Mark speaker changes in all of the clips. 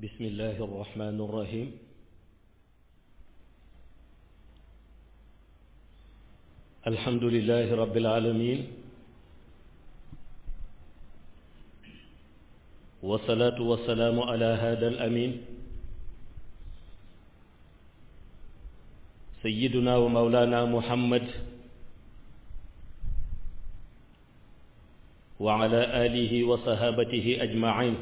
Speaker 1: بسم الله الرحمن الرحيم الحمد لله رب العالمين والصلاة والسلام على هذا الأمين سيدنا ومولانا محمد وعلى آله وصحابته أجمعين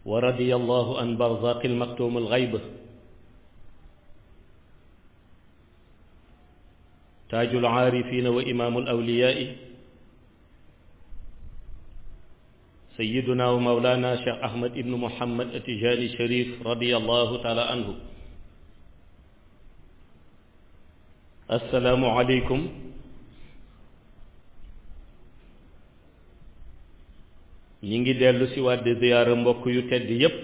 Speaker 1: ورضي الله عن برزاق المكتوم الغيب تاج العارفين وإمام الأولياء سيدنا ومولانا شيخ أحمد بن محمد التجاني الشريف رضي الله تعالى عنه. السلام عليكم ñi ngi dellu si waat di ziyaara mbokk yu tedd yépp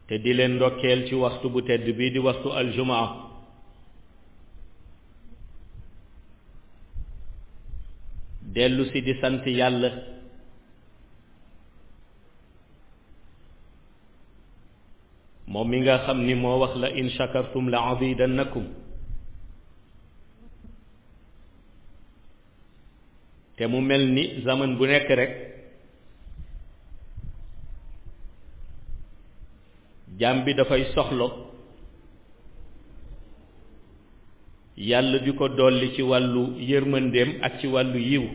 Speaker 1: te di leen ndokkeel ci waxtu bu tedd bii di waxtu aljumaa dellu si di sant yàlla moom mi nga xam ni moo wax la in shakartum la azidannakum te mu mel ni zaman bu nekk rek jaam bi dafay soxlo yàlla di ko dolli ci wàllu yërmandeem ak ci wàllu yiw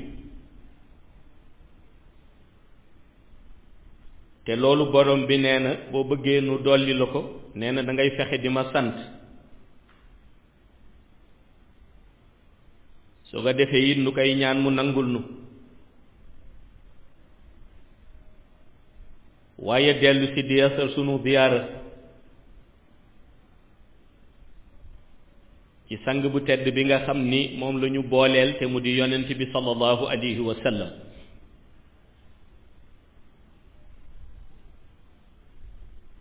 Speaker 1: te loolu borom bi nee na boo bëggee nu dolli la ko nee na da ngay fexe di ma sant soo ko defee it nu koy ñaan mu nangul nu waaye dellu si di yeesal sunu ziyaara ci sang bu tedd bi nga xam ni moom la ñu booleel te mu di yonent bi sallallahu alayhi wa sallam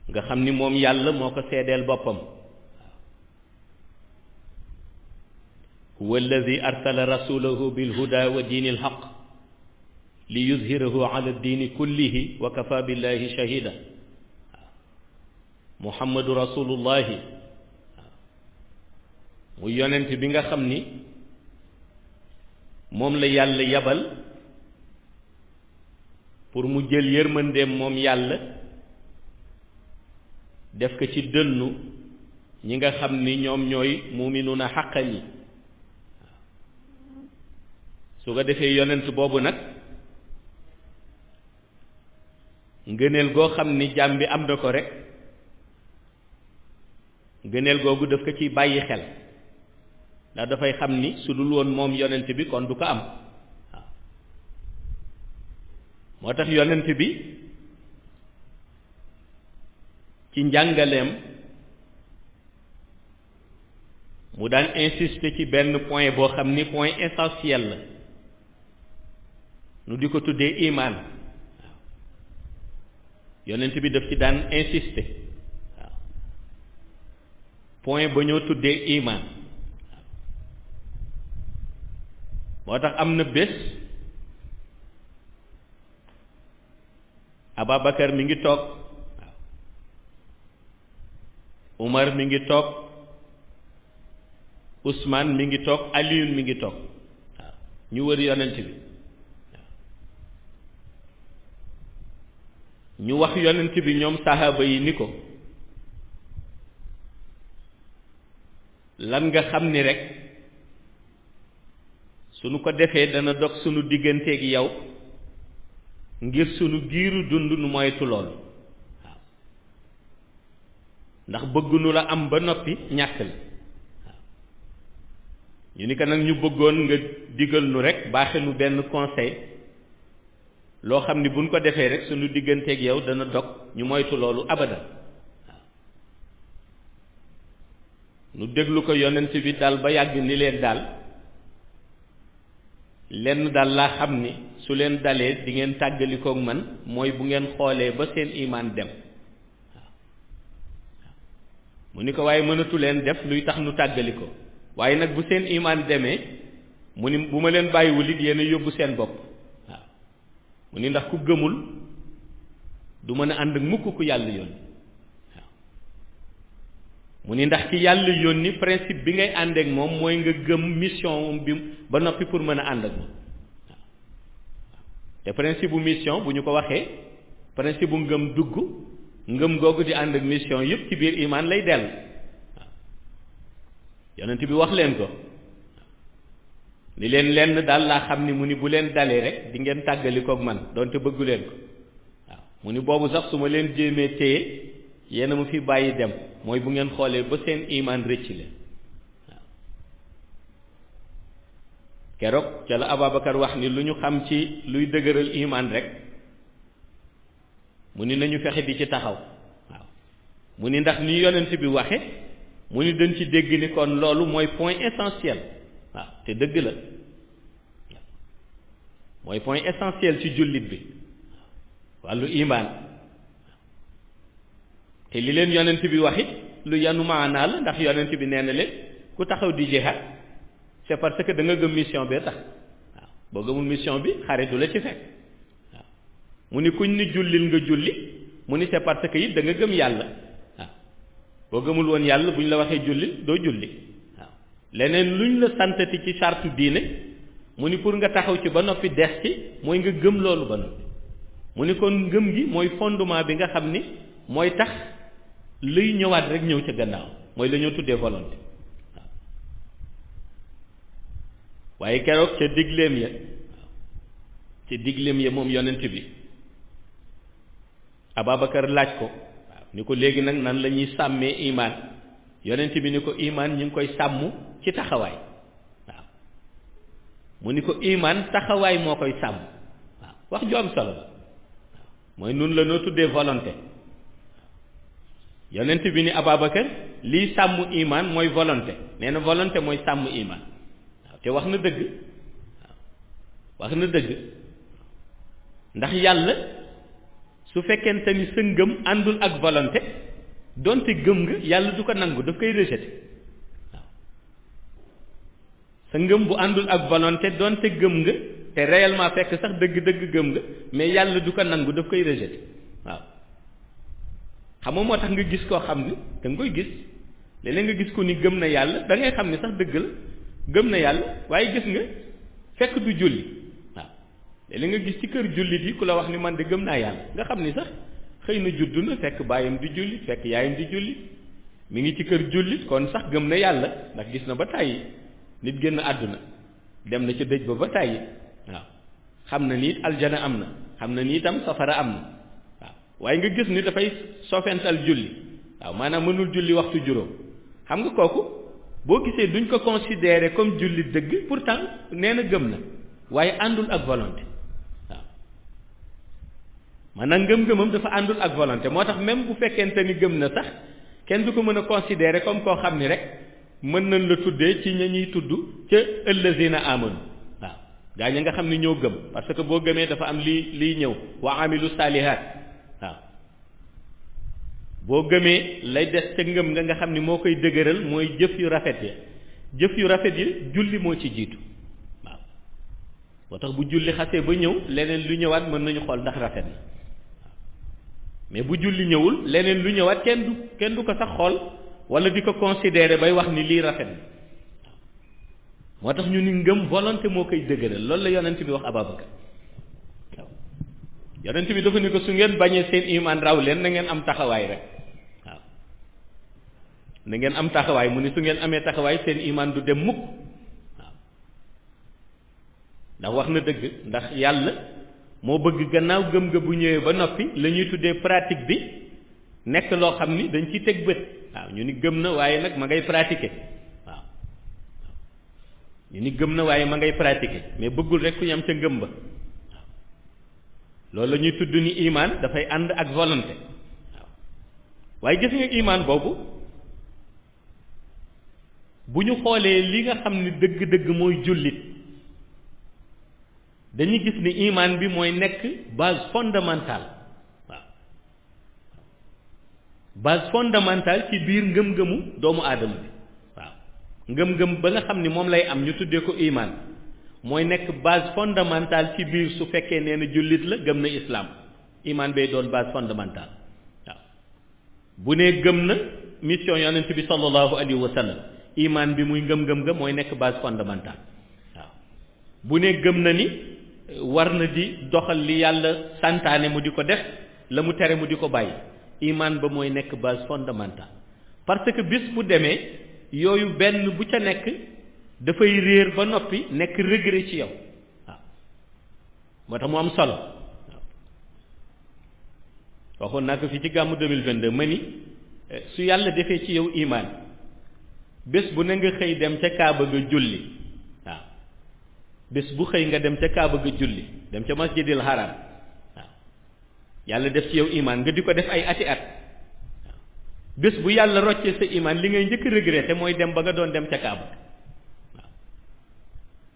Speaker 1: nga xam ni moom yàlla moo ko seedeel boppam huwa alladi arsala rasulahu bilhuda wa diini alhaq li yuzhirahu ala diini kullihi wa kafa billahi shahida muhammadu rasulullahi mu yonent bi nga xam ni moom la yàlla yabal pour mu jël yërmandeem moom yàlla def ko ci dënnu ñi nga xam ni ñoom ñooy muminuuna xaqan yi su ko defee yonent boobu nag ngëneel goo xam ni jaam bi am na ko rek ngëneel googu daf ko ciy bàyyi xel ndax dafay xam ni su dul woon moom yonent bi kon du ko am waaw moo tax yonent bi ci njàngaleem mu daan insister ci benn point boo xam ni point essentiel la nu di ko tuddee imaan waaw yonent bi daf ci daan insister waaw point ba ñoo tuddee imaan waaw moo tax am na bés Ababacar mi ngi toog waaw Umar mi ngi toog Ousmane mi ngi toog Alioune mi ngi toog waaw ñu wër yonent bi ñu wax yonent bi ñoom sahaaba yi ni ko lan nga xam ni rek sunu ko defee dana dog sunu digganteeg yow ngir sunu giiru dund nu moytu lool waaw ndax bëggunu la am ba noppi ñàkk la waaw ñu ni ko nag ñu bëggoon nga digal nu rek baaxe nu benn conseil loo xam ni buñ ko defee rek sunu digganteeg yow dana dog ñu moytu loolu abadan waaw nu déglu ko yonent bi daal ba yàgg ni leen daal lenn daal laa xam ni su leen dalee di ngeen tàggalikook man mooy bu ngeen xoolee ba seen imaan dem waaw mu ni ko waaye mënatu leen def luy tax nu tàggaliko waaye nag bu seen imaan demee mu ni bu ma leen bàyyiwul it yéen a yóbbu seen bopp waaw mu ni ndax ku gëmul du mën a ànd ak mukk ku yàlla yónni waaw mu ni ndax ki yàlla yónni principe bi ngay ànd ak moom mooy nga gëm mission bi ba noppi pour mën a ànd ak moom waaw te principe bu mission bu ñu ko waxee principe bu ngëm dugg ngëm googu di ànd ak mission yëpp ci biir imaan lay dellu waaw yonent bi wax leen ko ni leen lenn daal laa xam ni mu ni bu leen dalee rek di ngeen tàggali koog man doonte bëggu leen ko waaw mu ni boobu sax su ma leen jéemee téye yéen a ma fi bàyyi dem mooy bu ngeen xoolee ba seen imaan rëcc leen waaw keroog ca la Ababacar wax ni lu ñu xam ci luy dëgëral imaan rek mu ni nañu fexe di ci taxaw waaw mu ni ndax ni yonent bi waxe mu ni dañ ci dégg ni kon loolu mooy point essentiel waaw te dëgg la mooy point essentiel ci jullit bi wàllu imaan te li leen yonent bi waxit lu yanu maanaa la ndax yonent bi nee na leen ku taxaw di jihaad c'est parce que da nga gëm mission bee tax waaw boo gëmul mission bi xare du la ci fekk waaw mu ni kuñ ni jullil nga julli mu ni c'est parce que it da nga gëm yàlla waaw boo gëmul woon yàlla buñ la waxee jullil doo julli waaw leneen luñ la santati ci sartu diine mu ni pour nga taxaw ci ba noppi des ci mooy nga gëm loolu ba noppi mu ni kon ngëm gi mooy fondement bi nga xam ni mooy tax luy ñëwaat rek ñëw ca gannaaw mooy la ñoo tuddee volonté waaw waaye keroog ca digleem ya ca digleem ya moom yonent bi Ababacar laaj ko waaw ni ko léegi nag nan la ñuy sàmmee imaan yonent bi ni ko imaan ñu ngi koy sàmm ci taxawaay waaw mu ni ko imaan taxawaay moo koy sàmm waaw wax ju am solo waaw mooy nun la noo tuddee volonté yonent bi ni Ababacar lii sàmm imaan mooy volonté nee na volonté mooy sàmm imaan waaw te wax na dëgg waaw wax na dëgg ndax yàlla su fekkente ni sa ngëm àndul ak volonté donte gëm nga yàlla du ko nangu daf koy rejeté waaw sa ngëm bu àndul ak volonté donte gëm nga te réellement fekk sax dëgg-dëgg gëm nga mais yàlla du ko nangu daf koy rejeté waaw xam nga moo tax nga gis koo xam ni da nga koy gis léeg-léeg nga gis ko ni gëm na yàlla da ngay xam ni sax dëgg la gëm na yàlla waaye gis nga fekk du julli waaw léeg-léeg nga gis ci kër jullit yi ku la wax ni man de gëm naa yàlla nga xam ni sax xëy na juddu na fekk baayam di julli fekk yaayam di julli mi ngi ci kër jullit kon sax gëm na yàlla ndax gis na ba tàyyi nit génn àdduna dem na ca dëj ba tàyyi waaw xam na ni it aljana am na xam na ni itam safara am na waaw waaye nga gis ni dafay sofental julli waaw maanaam mënul julli waxtu juróom xam nga kooku boo gisee duñ ko considérer comme jullit dëgg pourtant nee na gëm na waaye àndul ak volonté waaw maanaam ngëm-ngëmam dafa àndul ak volonté moo tax même bu fekkente ni gëm na sax kenn du ko mën a considérer comme koo xam ni rek mën nañ la tuddee ci ña ñuy tudd ca ëllëzina amanu waaw gaa ñi nga xam ni ñoo gëm parce que boo gëmee dafa am liy ñëw wa amilu salihat waaw boo gëmee lay des ca ngëm nga xam ni moo koy dëgëral mooy jëf yu rafet ya jëf yu rafet yi julli moo ci jiitu waaw moo tax bu julli xasee ba ñëw leneen lu ñëwaat mën nañu xool ndax rafet na waaw mais bu julli ñëwul leneen lu ñëwaat kenn du ko sax xool wala di ko considérer bay wax ni lii rafet na waaw moo tax ñu ni ngëm volonté moo koy dëgëral loolu la yonent bi wax Ababacar waaw yonent bi dafa ni ko su ngeen bañee seen iman raw leen na ngeen am taxawaay rek waaw na ngeen am taxawaay mu ni su ngeen amee taxawaay seen iman du dem mukk waaw ndax wax na dëgg ndax yàlla moo bëgg gannaaw gëm nga bu ñëwee ba noppi la ñuy tuddee pratique bi nekk loo xam ni dañ ciy teg bët waaw ñu ni gëm na waaye nag ma ngay pratiquer waaw ñu ni gëm na waaye ma ngay pratiquer mais bëggul rek ku ñu am ca ngëm ba waaw loolu la ñuy tudd ni iman dafay ànd ak volonté waaw waaye gis nga iman boobu bu ñu xoolee li nga xam ni dëgg-dëgg mooy jullit dañuy gis ni iman bi mooy nekk base fondamentale waaw base fondamentale ci biir ngëm-ngëmu doomu aadama bi waaw ngëm-ngëm ba nga xam ni moom lay am ñu tuddee ko iman mooy nekk base fondamentale ci biir su fekkee nee na jullit la gëm na islam iman bay doon base fondamentale waaw bu nee gëm na mission yonent bi sallallahu alayhi wa sallam iman bi muy ngëm-ngëm ga mooy nekk base fondamentale waaw bu nee gëm na ni war na di doxal li yàlla santaane mu di ko def la mu tere mu di ko bàyyi iman ba mooy nekk base fondamentale parce que bis bu demee yooyu benn bu ca nekk dafay réer ba noppi nekk regret ci yow waaw moo tax mu am solo waaw waxoon naa ko fii ci gàmmu 2022 ma ni su yàlla defee ci yow iman bés bu ne nga xëy dem ca Kaaba ga julli waaw bés bu xëy nga dem ca Kaaba ga julli dem ca masjidil haram waaw yàlla def ci yow iman nga di ko def ay ati at waaw bés bu yàlla roccee sa iman li ngay njëkk regretter mooy dem ba nga doon dem ca Kaaba waaw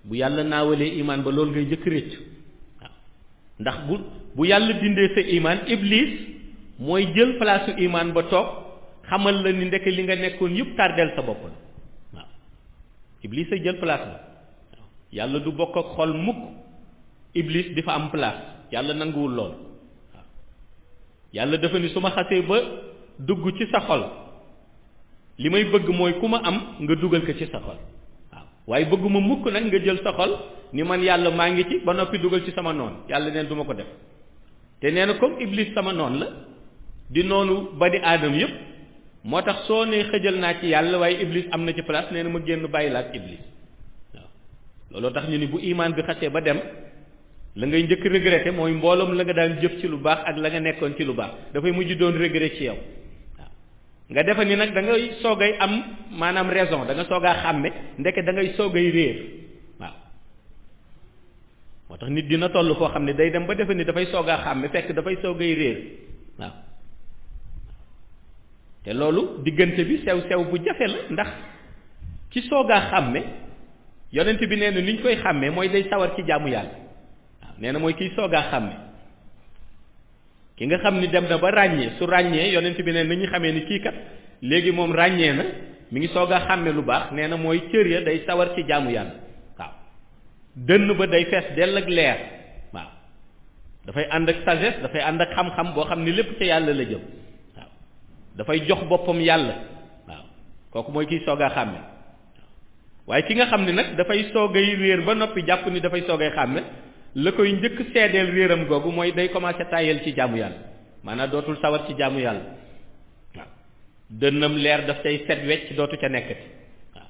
Speaker 1: bu yàlla naawalee iman ba loolu ngay njëkk rëccu waaw ndax bu yàlla dindee sa iman iblis mooy jël place su iman ba toog xamal la ni ndeke li nga nekkoon yëpp tardeel sa bopp la waaw iblis a jël place ba waaw yàlla du bokk ak xol mukk iblis di fa am place yàlla nanguwul lool waaw yàlla dafa ni su ma xasee ba dugg ci sa xol li may bëgg mooy ku ma am nga dugal ko ci sa xol waaw waaye bëgguma mukk nag nga jël sa xol ni man yàlla maa ngi ci ba noppi dugal ci sama noon yàlla neen du ma ko def te nee na comme iblis sama noon la di noonu ba di aadam yëpp moo tax soo nee xëjal naa ci yàlla waaye iblis am na ci place nee na ma génn bàyyi la ak iblis waaw looloo tax ñu ni bu imaan bi xasee ba dem la ngay njëkk regretté mooy mbooloom la nga daan jëf ci lu baax ak la nga nekkoon ci lu baax dafay mujj doon regret ci yow waaw nga defa ni nag da ngay soogay am maanaam raison da nga soogaa xàmme ndeke da ngay soogay réer waaw moo tax nit dina toll foo xam ne day dem ba defe ni dafay soogaa xàmme fekk dafay soogay réer waaw te loolu diggante bi sew bu jafe la ndax ci soogaa xàmme yonent bi nee na ni ñu koy xàmmee mooy day sawar ci jaamu yàlla waaw nee na mooy kiy soogaa xàmme ki nga xam ni dem na ba ràññee su ràññee yonent bi nee na ñu xamee ni kii kat léegi moom ràññee na mi ngi soogaa xàmme lu baax nee na mooy cër ya day sawar ci jaamu yàlla waaw dënn ba day fees dell ak leer waaw dafay ànd ak sagesse dafay ànd ak xam-xam boo xam ni lépp ca yàlla la jëm dafay jox boppam yàlla waaw kooku mooy kiy soog a xàmme waaye ki nga xam ne nag dafay soogay réer ba noppi jàpp ni dafay soogay xàmme la koy njëkk seedeel réeram googu mooy day commencé tàyyel ci jaamu yàlla maanaam dootul sawar ci jaamu yàlla waaw dënnam leer daf cay set wecc dootu ca nekkati waaw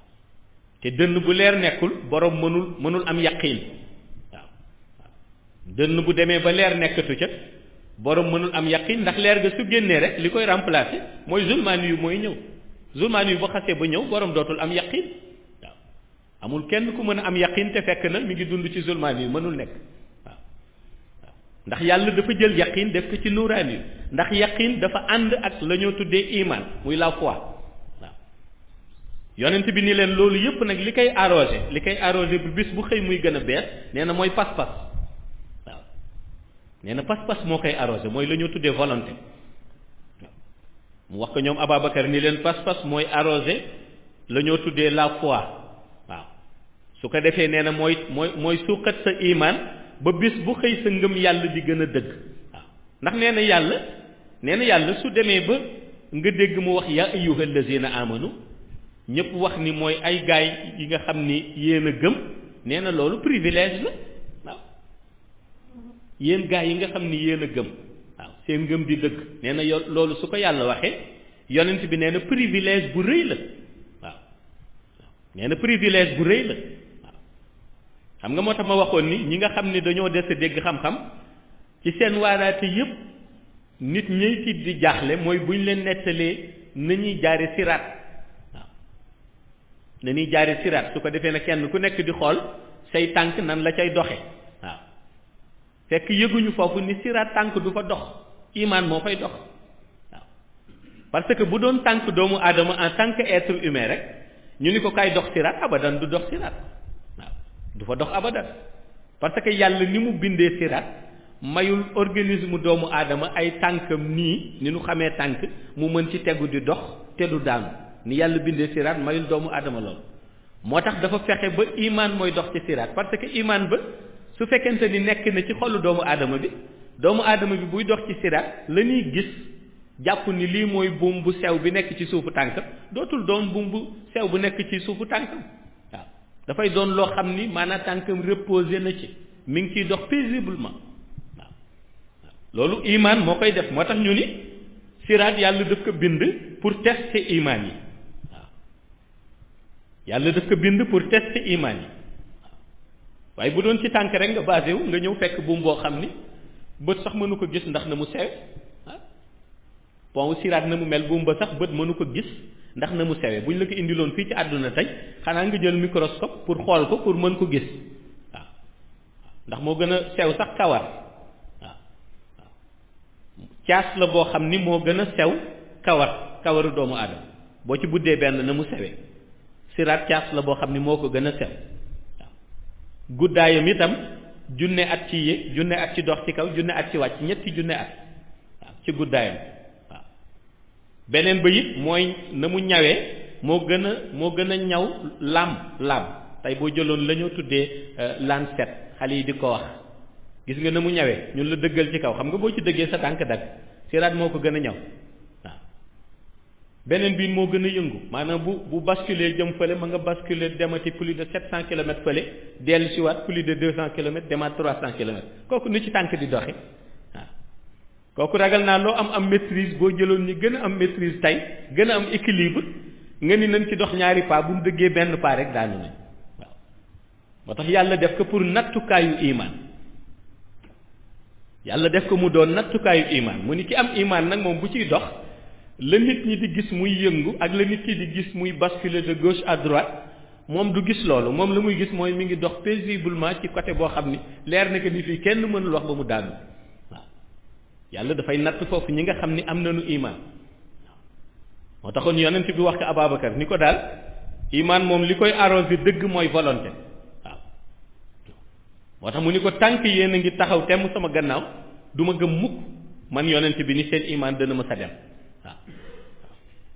Speaker 1: te dënn bu leer nekkul borom mënul am yaqiin waaw dënn bu demee ba leer nekkatu ca borom mënul am yaqin ndax leer ga su génnee rek li koy remplacer mooy zulmaani yu mooy ñëw zulmaani yu ba xasee ba ñëw borom dootul am yaqin waaw amul kenn ku mën a am yaqin te fekk na mi ngi dund ci zulmaani yu mënul nekk waaw waaw ndax yàlla dafa jël yaqin def ko ci nuuraani yu ndax yaqin dafa ànd ak la ñoo tuddee iman muy la foi waaw yonent bi ni leen loolu yëpp nag li koy arrosé bu bis bu xëy muy gën a bees nee na mooy pas-pas nee na pas-pas moo koy arrosé mooy la ñoo tuddee volonté mu wax ko ñoom Ababacar ni leen pas-pas mooy arrosé la ñoo tuddee la foi waaw su ko defee nee na mooy suuxat sa iman ba bis bu xëy sa ngëm yàlla di gën a dëgg waaw ndax nee na yàlla su demee ba nga dégg mu wax yaa ayyuhal lazina amanu ñëpp wax ni mooy ay gaay yi nga xam ni yéen a gëm nee na loolu privilège la yéen gaa yi nga xam ni yéen a gëm waaw seen ngëm di dëgg nee na loolu su ko yàlla waxee yonent bi nee na privilège bu rëy la waaw nee na privilège bu rëy la waaw xam nga moo tax ma waxoon ni ñi nga xam ni dañoo des a dégg xam-xam ci seen waaraate yépp nit ñëy tiit di jaaxle mooy bu ñu leen nettalee na ñuy jaare siraat waaw na ñuy jaare siraat su ko defee na kenn ku nekk di xool say tànk nan la cay doxe waaw fekk yëguñu foofu ni siraat tànk du fa dox iman moo fay dox waaw parce que bu doon tànk doomu aadama en tant que être humain rek ñu ni ko kay dox siraat abadan du dox siraat waaw du fa dox abadan parce que yàlla ni mu bindee siraat mayul organisme doomu aadama ay tànkam nii ni nu xamee tànk mu mën ci tegu di dox te du daanu ni yàlla bindee siraat mayul doomu aadama loolu moo tax dafa fexe ba iman mooy dox ci siraat parce que iman ba su fekkente ni nekk na ci xolu doomu aadama bi buy dox ci siraat la ñuy gis jàpp ni lii mooy buum bu sew bi nekk ci suufu tànkam dootul doon buum bu sew bu nekk ci suufu tànkam waaw dafay doon loo xam ni maanaam tànkam reposé na ci mi ngi ciy dox paisiblement waaw loolu iman moo koy def moo tax ñu ni siraat yàlla daf ko bind pour tester iman yi waaw yàlla daf ko bind pour tester iman yi waaw waaye bu doon ci tànk rek nga basé wu nga ñëw fekk buum boo xam ni bët sax mënu ko gis ndax na mu sew pont siraat na mu mel buum ba sax bët mënu ko gis ndax na mu sewee bu ñu la ko indiloon fii ci àdduna tey xanaa nga jël microscope pour xool ko pour mën ko gis waaw ndax moo gën a sew sax kawar waaw caas la boo xam ni moo gën a sew kawaru doomu aadama boo ci buddee benn na mu sewee siraat caas la boo xam ni moo ko gën a sew waaw guddaayam itam junne at ci yéeg junne at ci dox ci kaw junne at ci wàcc ñetti junne at waaw ci guddaayam beneen ba it mooy na mu ñawee moo gën a ñaw laam tey boo jëloon la ñoo tuddee lancet xale yi di ko wax gis nga na mu ñawee ñun la dëggal ci kaw xam nga boo ci dëggee sa tànk dagg siraat moo ko gën a ñaw waaw beneen bi moo gën a yëngu maanaam bu basculer jëm fële ma nga basculer demati plus de 700 kilomètres fële dellu si waat plus de 200 kilomètres demaat 300 kilomètres kooku nu ci tànk di doxe kooku ragal naa loo am maîtrise boo jëloon ñi gën a am maîtrise tey gën a am équilibre nga ni nañ ci dox ñaari pas bu mu dëggee benn pas rek daanu nañ waaw moo tax yàlla def ko pour nattukaayu iman yàlla def ko mu doon nattukaayu iman mu ni ki am iman nag moom bu ciy dox la nit ñi di gis muy yëngu ak la nit ki di gis muy basculer de gauche à droite moom du gis loolu moom la muy gis mooy mi ngi dox paisiblement ci côté boo xam ni leer na que ni fii kenn mënul wax ba mu daanu yàlla dafay natt foofu ñi nga xam ni am nañu iman moo taxoon yonent bi wax ko Ababacar ni ko daal iman moom li koy arrosé dëgg mooy volonté waaw moo tax mu ni ko tànk yéen a ngi taxaw temm sama gannaaw du ma gëm mukk man yonent bi ni seen iman dana ma sa dem waaw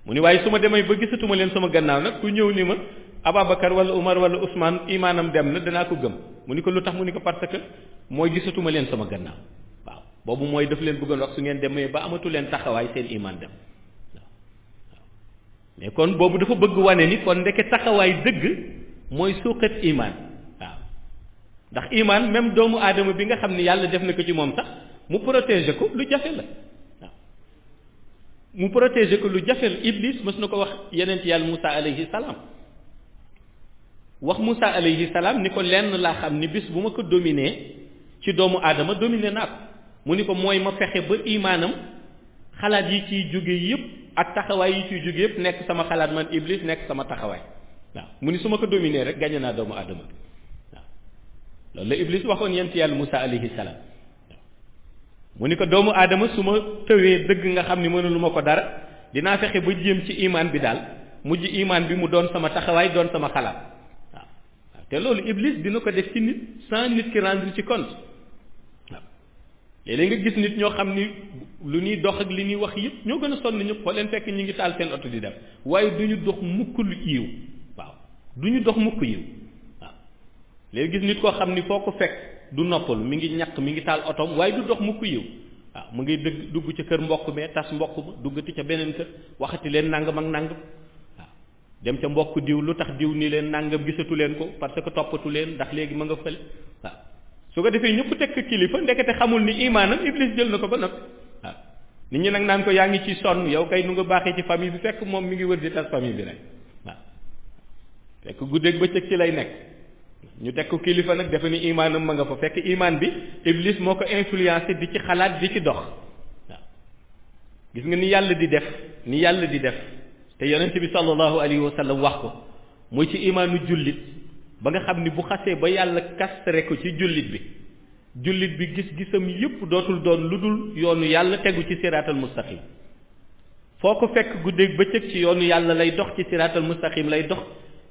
Speaker 1: mu ni waaye su ma demee ba gisatuma leen sama gannaaw nag ku ñëw ni ma Ababacar wala Umar wala Ousmane imanam dem na danaa ko gëm mu ni ko lu tax mu ni ko parce que mooy gisatuma leen sama gannaaw boobu mooy daf leen bëggoon wax su ngeen demee ba amatu leen taxawaay seen iman dem waaw mais kon boobu dafa bëgg wane ni kon ndeke taxawaay dëgg mooy suuxat iman waaw ndax iman même doomu aadama bi nga xam ni yàlla def na ko ci moom sax mu protéger ko lu jafe la waaw mu protéger ko lu jafe la Iblis mës na ko wax yeneen ci yàlla Moussa alayhi salaam wax Moussa alayhi salaam ni ko lenn laa xam ni bis bu ma ko dominer ci doomu aadama dominer naa ko mu ni ko mooy ma fexe ba imaanam xalaat yi ciy jóge yëpp ak taxawaay yi ciy jóge yëpp nekk sama xalaat man Iblis nekk sama taxawaay waaw mu ni su ma ko dominer rek gañe naa doomu aadama bi waaw loolu la Iblis waxoon yent yàlla Moussa alayhi salaam waaw mu ni ko doomu aadama su ma tëwee dëgg nga xam ni mënulu ma ko dara dinaa fexe ba jéem ci imaan bi daal mujj imaan bi mu doon sama taxawaay doon sama xalaat waaw waaw te loolu Iblis dina ko def ci nit sans nit ki rendre ci compte léeg-léeg nga gis nit ñoo xam ni lu ñuy dox ak li ñuy wax yëpp ñoo gën a sonn ñëpp foo leen fekk ñu ngi taal seen oto di dem waaye du ñu dox mukk lu yiw waaw du ñu dox mukk yiw waaw léegi gis nit koo xam ni foo ko fekk du noppalu mi ngi ñàkk mi ngi taal otoom waaye du dox mukk yiw waaw mu ngi dugg ca kër mbokk mee tas mbokk ma duggati ca beneen kër waxati leen nangam ak nangam waaw dem ca mbokk diw lu tax diw ni leen nangam gisatu leen ko parce que toppatu leen ndax léegi ma nga fële waaw su ko defee ñëpp tekk kilifa ndekete xamul ni imaanam Iblis jël na ko ba noppi waaw nit ñi nag naan ko yaa ngi ci sonn yow kay nu nga baaxee ci famille bi fekk moom mi ngi wër di tas famille bi rek waaw fekk guddeeg bëccëg ci lay nekk ñu teg ko kilifa nag defe ni imaanam ma nga fa fekk imaan bi Iblis moo ko influencé di ci xalaat di ci dox waaw gis nga ni yàlla di def te yonent bi sallallahu alayhi wa sallam wax ko muy ci imaanu jullit ba nga xam ni bu xasee ba yàlla kastre ko ci jullit bi gis-gisam yëpp dootul doon lu dul yoonu yàlla tegu ci siraatal mustaqim foo ko fekk guddeeg bëccëg ci yoonu yàlla lay dox ci siraatal mustaqim lay dox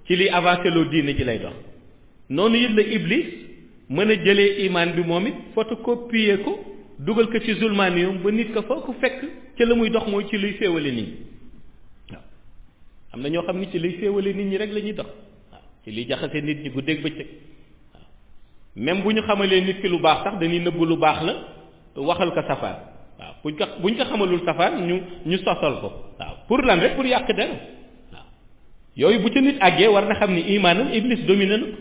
Speaker 1: ci liy avancé loo diine ji lay dox noonu it la Iblis mën a jëlee imaan bi moom it photocopier ko dugal ko ci zulmaanium ba nit ko foo ko fekk ci la muy dox mooy ci luy féewale nit ñi waaw am na ñoo xam ni ci luy féewale nit ñi rek la ñuy dox ci li jaxase nit ñi guddeeg bëccëg waaw même bu ñu xamalee nit ki lu baax sax dañuy nëbb lu baax la waxal ko safaan waaw buñ ko xamalul safaan ñu sosal ko waaw pour lan rek pour yàq der waaw yooyu bu ca nit àggee war na xam ni imaanam iblis dominé na ko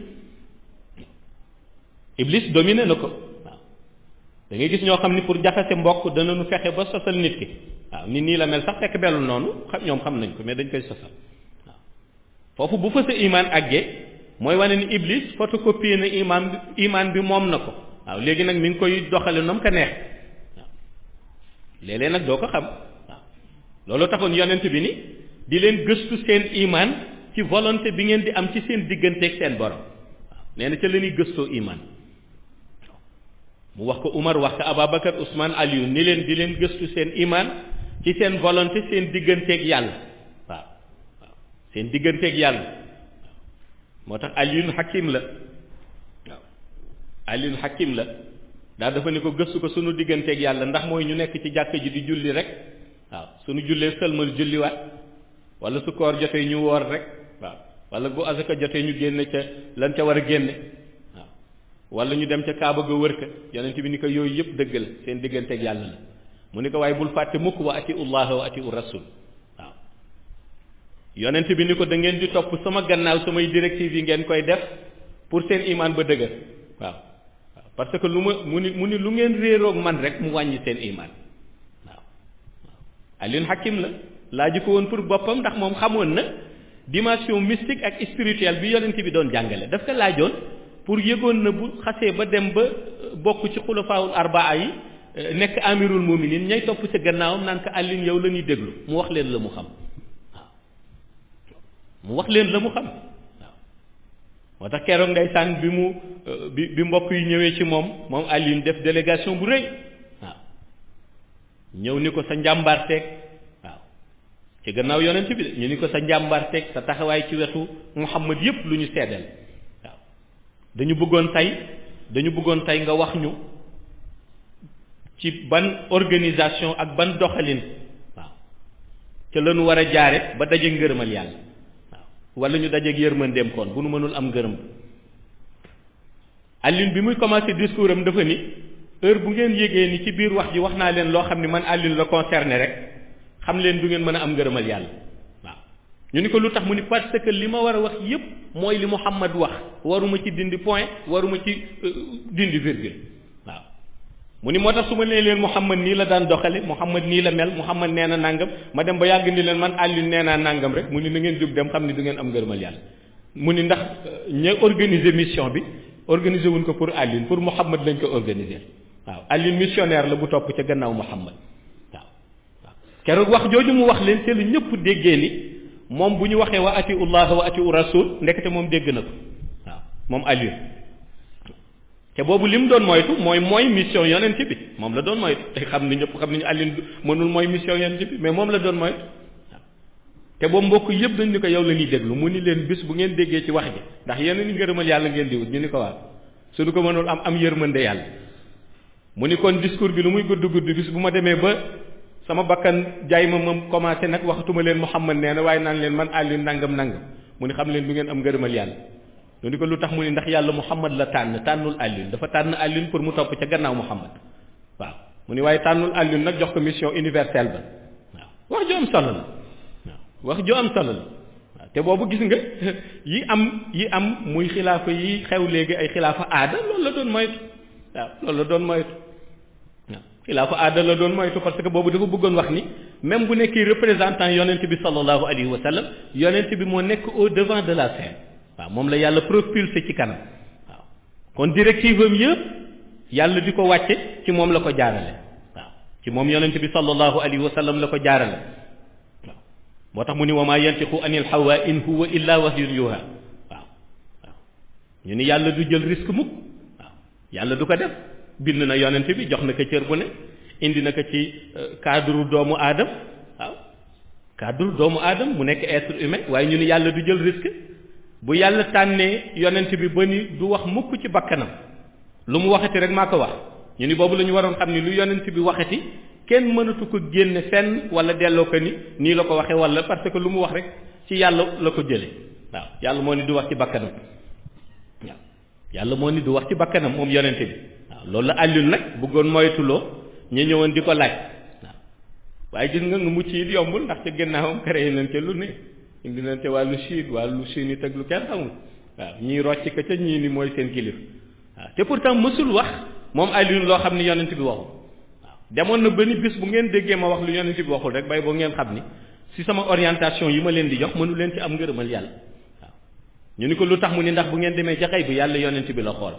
Speaker 1: iblis dominé na ko waaw da ngay gis ñoo xam ni pour jaxase mbokk danañu fexe ba sosal nit ki waaw nit nii la mel sax fekk belul noonu ñoom xam nañ ko mais dañ koy sosal waaw foofu bu fa sa imaan àggee mooy wane ni iblis photocopie na imaan bi moom na ko waaw léegi nag mi ngi koy doxale nom ko neex waaw léeg-léeg nag doo ko xam waaw loolu taxoon yonent bi ni di leen gëstu seen imaan ci volonté bi ngeen di am ci seen digganteeg seen borom waaw nee na ca la ñuy gëstoo imaan mu wax ko Umar wax ko Ababacar Ousmane Aliou ni leen di leen gëstu seen imaan ci seen volonté seen digganteeg yàlla waaw waaw seen digganteeg yàlla moo tax Aliyun Hakim la waaw Aliyun Hakim la daal dafa ni ko gëstu ko sunu digganteeg yàlla ndax mooy ñu nekk ci jàkk ji di julli rek waaw sunu jullee sëlmal julliwaat wala su koor jotee ñu woor rek waaw wala bu asaka jotee ñu génne ca lan ca war a génne waaw wala ñu dem ca Kaaba ga wër ka yonent bi ni ko yooyu yëpp dëgg la seen digganteeg yàlla la mu ni ko waaye bul fàtte mukk wa ati ullaha wa ati u rasul waaw yonent bi ni ko da ngeen di topp sama gannaaw samay directives yi ngeen koy def pour seen imaan ba dëgër waaw waaw parce que lu ma mu ni lu ngeen réeroog man rek mu wàññi seen imaan waaw waaw Alioune Hakim la laaju ko woon pour boppam ndax moom xamoon na dimension mystique ak spirituelle bi yonent bi doon jàngale daf ko laajoon pour yëgoon na bu xasee ba dem ba bokk ci xulafaawul arbaa yi nekk amirul muminin ñay topp sa gannaawam naan ko Alioune yow la ñuy déglu mu wax leen la mu xam waaw mu wax leen la mu xam waaw moo tax keroog ndeysaan bi mbokk yi ñëwee ci moom Alioune def délégation bu rëy waaw ñëw ni ko sa njàmbaarteeg waaw ci gannaaw yonent bi de ñu ni ko sa njàmbaarteeg sa taxawaay ci wetu Muhammad yépp lu ñu seddal waaw dañu bëggoon tey nga wax ñu ci ban organisation ak ban doxalin waaw ca la ñu war a jaare ba daje ngërëmal yàlla waaw wala ñu dajeeg yërmandeem kon bu nu mënul am ngërëm Alioune bi muy commencé discours am dafa ni heure bu ngeen yégee ni ci biir wax ji wax naa leen loo xam ni man Alioune la concerné rek xam leen du ngeen mën a am ngërëmal yàlla waaw ñu ni ko lu tax mu ni parce que li ma war a wax yépp mooy li Muhammad wax waruma ci dindi point waruma ci dindi virgule waaw mu ni moo tax su ma nee leen Muhammad nii la daan doxale Muhammad nii la mel Muhammad nee na nangam ma dem ba yàgg ni leen man Alioune nee naa nangam rek mu ni na ngeen jóg dem xam ni du ngeen am ngërëmal yàlla mu ni ndax ña organiser mission bi organiser wuñ ko pour Alioune pour Muhammad lañ ko organiser waaw Alioune missionnaire la bu topp ca gannaaw Muhammad waaw waaw keroog wax jooju mu wax leen te lu ñëpp déggee ni moom bu ñu waxee wa ati ullah wa ati u rasul ndekete moom dégg na ko waaw moom Alioune te boobu li mu doon moytu mooy mission yonent bi moom la doon moytu te xam ni ñëpp xam nañu Alioune mënul mooy mission yonent bi mais moom la doon moytu waaw te boobu mbokk yëpp dañ ni ko yow la ñuy déglu mu ni leen bis bu ngeen déggee ci wax ji ndax yeneen i ngërëmal yàlla ngeen di wut ñu ni ko waaw suñu ko mënul am yërmande yàlla mu ni kon discours bi lu muy gudd bis bu ma demee ba sama bakkan jaay ma commencé nag waxatuma leen Muhammad nee na waaye naan leen man Alioune nangam mu ni xam leen du ngeen am ngërëmal yàlla ñu ni ko lu tax mu ni ndax yàlla Muhammad la tànnul Alioune dafa tànn Alioune pour mu topp ca gannaaw Muhammad waaw mu ni waaye tànnul Alioune nag jox ko mission universelle ba waaw wax ju am solo la waaw wax ju am solo la waaw te boobu gis nga yi am muy xilaafa yi xew léegi ay xilaafa aada loolu la doon moytu waaw loolu la doon moytu waaw xilaafa aada la doon moytu parce que boobu dafa bëggoon wax ni même bu nekkee représentant yonent bi sallallahu alayhi wa sallam yonent bi moo nekk au devant de la scène waaw moom la yàlla propulsé ci kanam waaw kon directive am yëpp yàlla di ko wàcce ci moom la ko jaarale waaw ci moom yonent bi sallallahu alayhi wa sallam la ko jaarale waaw moo tax mu ni wa maa yantiqu anil hawa in huwa illa wahyun yuha waaw waaw ñu ni yàlla du jël risque mukk waaw yàlla du ko def bind na yonent bi jox na ko cër bu ne indi na ko ci cadre doomu aadam waaw cadre doomu aadam mu nekk être humain waaye ñu ni yàlla du jël risque bu yàlla tànnee yonent bi ba ni du wax mukk ci bakkanam lu mu waxati rek maa ko wax ñu ni boobu la ñu waroon xam ni lu yonent bi waxati kenn mënatu ko génne fenn wala delloo ko ni nii la ko waxee wala parce que lu mu wax rek ci yàlla la ko jëlee waaw yàlla moo ni du wax ci bakkanam waaw yàlla moo ni du wax ci bakkanam moom yonente bi waaw loolu la Alioune nag bëggoon moytuloo ñu ñëwoon di ko laaj waaw waaye gis nga mucc yi yombul ndax ca gannaawam créé nañ ca lu ne indi nañ ca wàllu Chine yi teg lu kenn xamul waaw ñii rocc ka ca ñii ni mooy seen kilif waaw te pourtant mësul wax moom Alioune loo xam ni yonent bi waxul waaw demoon na benn bis bu ngeen déggee ma wax lu yonent bi waxul rek bay boo ngeen xam ni si sama orientation yi ma leen di jox mënu leen ci am ngërëmal yàlla waaw ñu ni ko lu tax mu ni ndax bu ngeen demee jaxay bu yàlla yonent bi la xool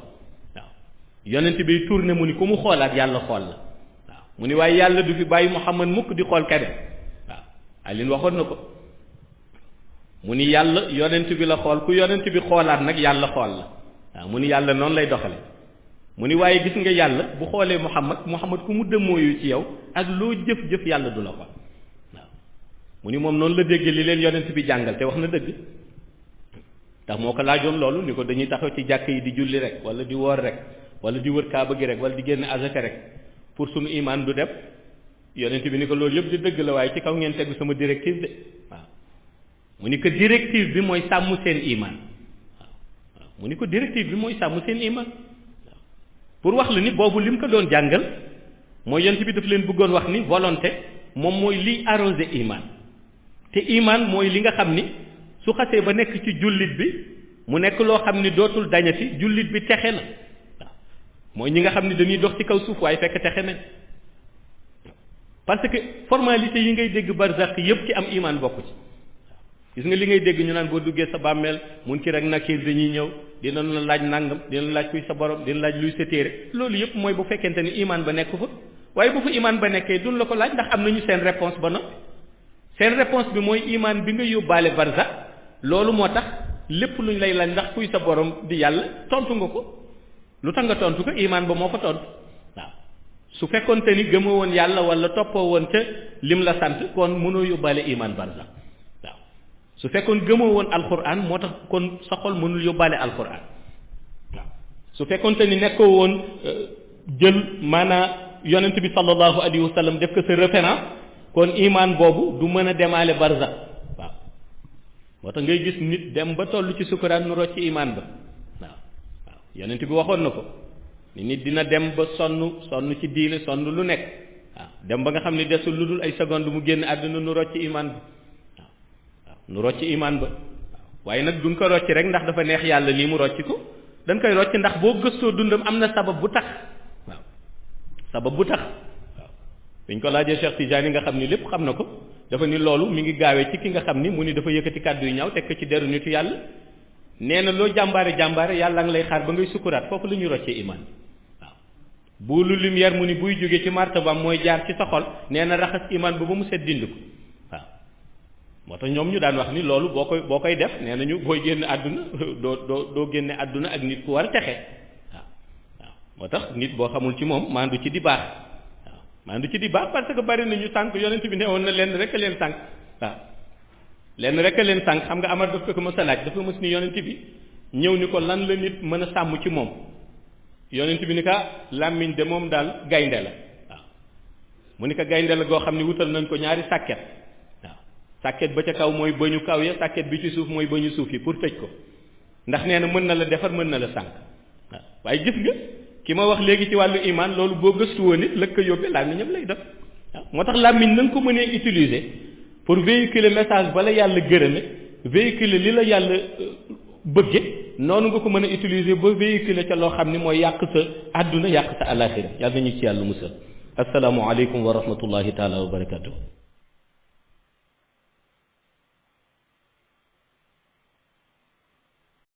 Speaker 1: waaw yonent bi tourné mu ni ku mu xoolaat yàlla xool la waaw mu ni waaye yàlla du fi bàyyi Muhammad mukk di xool keneen waaw Alioune waxoon na ko mu ni yàlla yonent bi la xool ku yonent bi xoolaat nag yàlla xool la waaw mu ni yàlla noonu lay doxale mu ni waaye gis nga yàlla bu xoolee Muhammad ku mu dëmmooyu ci yow ak loo jëf-jëf yàlla du la xool waaw mu ni moom noonu la dégg li leen yonent bi jàngal te wax na dëgg ndax moo ko laajoon loolu ni ko dañuy taxaw ci jàkk yi di julli rek wala di woor rek wala di wër kaaba gi rek wala di génn azaka rek pour sunu imaan du dem yonent bi ni ko loolu yëpp di dëgg la waaye ci kaw ngeen tegu sama directive de waaw mu ni ko directive bi mooy sàmm seen iman waaw mu ni ko directive bi mooy sàmm seen iman waaw pour wax la ni boobu lim ko doon jàngal mooy yonent bi daf leen bëggoon wax ni volonté moom mooy liy arrosé iman te iman mooy li nga xam ni su xasee ba nekk ci jullit bi mu nekk loo xam ni dootul dañati jullit bi texe na waaw mooy ñi nga xam ni dañuy dox ci kaw suuf waaye fekk texe nañ parce que formalité yi ngay dégg barzak yëpp ci am iman bokku ci gis nga li ngay dégg ñu naan boo duggee sa bàmmeel Munkar ak Nakiir dañuy ñëw dina la laaj nangam dina la laaj kuy sa borom dina laaj luy sa téere loolu yëpp mooy bu fekkente ni iman ba nekk fa waaye bu fa iman ba nekkee duñ la ko laaj ndax am nañu seen réponse ba noppi seen réponse bi mooy iman bi nga yóbbaale barzak loolu moo tax lépp luñ lay laaj ndax kuy sa borom di yàlla tontu nga ko lu tax nga tontu ko iman ba moo fa tontu waaw su fekkonte ni gëmoo woon yàlla wala toppoo woon ca lim la sant kon mënoo yóbbaale iman barzak su fekkoon gëmoo woon alquran moo tax kon sa xol mënul yóbbaale alquran waaw su fekkoonte ni nekkoo woon jël maanaa yonent bi sallallahu alayhi wa sallam def ko sa référence kon iman boobu du mën a demaale barzak waaw moo tax ngay gis nit dem ba toll ci sukkuraan nu rocc ci iman ba waaw waaw yonent bi waxoon na ko ni nit dina dem ba sonn ci diine sonn lu nekk waaw dem ba nga xam ne desul lu dul ay seconde mu génn àdduna nu rocc ci iman ba nu rocc iman ba waaye nag duñ ko rocc rek ndax dafa neex yàlla lii mu rocc ko dañ koy rocc ndax boo gëstoo dundam am na sabab bu tax waaw sabab bu tax waaw dañ ko laajee Cheikh Tidiane nga xam ni lépp xam na ko dafa ni loolu mi ngi gaawee ci ki nga xam ni mu ni dafa yëkkati kàddu yu ñaaw teg ko ci deru nitu yàlla nee na loo jàmbaare yàlla nga lay xaar ba ngay sukkuraat foofu la ñuy roccee iman waaw bu lu lumière mu ni buy jógee ci martabam mooy jaar ci sa xol nee na raxas iman ba mu set dind ko moo tax ñoom ñu daan wax ni loolu boo koy def nee nañu booy génn àdduna doo génne àdduna ak nit ku war a texe waaw waaw moo tax nit boo xamul ci moom maandu ci di baax waaw maandu ci di baax parce que bari nañu sànq yonent bi ne woon na lenn rek a leen sànq waaw lenn rek a leen sànq xam nga Amar daf ko mës a laaj dafa mës ni yonent bi ñëw ni ko lan la nit mën a sàmm ci moom yonent bi ni ka làmmiñ de moom daal gaynde la waaw mu ni ko gaynde la goo xam ne wutal nañ ko ñaari sàkket sàkket ba ca kaw mooy bëñu kaw ya sàkket bi ci suuf mooy bëñu suuf yi pour tëj ko ndax nee na mën na la defar mën na la sànq waaw waaye gis nga ki ma wax léegi ci wàllu iman loolu boo gëstu woon it lëkk ko yóbbee làmmiñam lay def waaw moo tax làmmiñ na nga ko mënee utiliser pour véhiculer message bala yàlla gërëme véhiculer li la yàlla bëgge noonu nga ko mën a utiliser ba véhiculer ca loo xam ni mooy yàq sa àdduna yàq sa àllaaxira yàlla nañu ci yàlla musal asalaamu aleykum wa rahmatullahi taala wa barakatuh